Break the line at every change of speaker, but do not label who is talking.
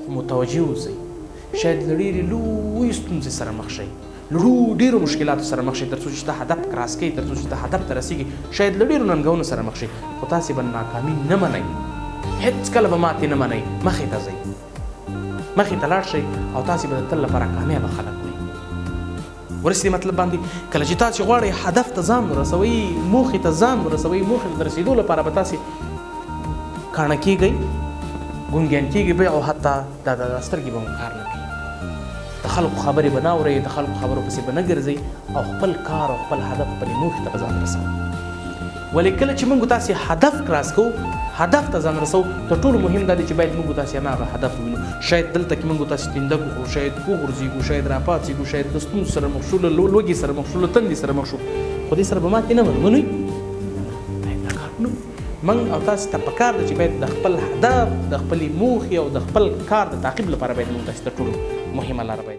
خو متوجه اوسئ، شاید له ډېرې لویې ستونزې سره مخ شئ، له ډېرو مشکلاتو سره مخ شئ، تر څو چې ته هدف cross کوې، تر څو چې ته هدف ته رسېږي، شاید له ډېرو ننګونو سره مخ شئ، خو تاسې به ناکامي نه منئ، هېڅکله به ماتې نه منئ، مخې ته ځئ، مخې ته لاړ شئ او تاسې به د تل لپاره کامیابه خلک وئ. ورسېدې مطلب باندې؟ کله چې تاسې غواړئ هدف ته ځان ورسوئ، موخې ته ځان ورسوئ، موخې ته د رسېدو لپاره به تاسې کاڼه کېږئ، ګونګیان کېږئ به او حتی دا د سترګې به مو کار نه کوي، د خلکو خبرې به نه اورئ، د خلکو خبرو پسې به نه ګرځئ او خپل کار او خپل هدف خپلې موخې ته به ځان رسوئ. ولې کله چې موږ تاسې هدف cross کوو، هدف ته ځان رسوو، تر ټولو مهم دا دی چې باید موږ تاسې هماغه هدف ووینو. شاید دلته کې موږ تاسې تیندک وخورو، شاید وغورځېږو، شاید راپاڅېږو، شاید له ستونزو سره مخ شو، له لوږې سره مخ شو، له تندې سره مخ شو، خو دې سره به ماتې نه منو. منئ؟ باید دا کار ونه کړو. موږ او تاسې ته پکار ده چې باید د خپل هدف، د خپلې موخې او د خپل کار د تعقیب لپاره باید موږ تاسې تر ټولو مهمه لاره باید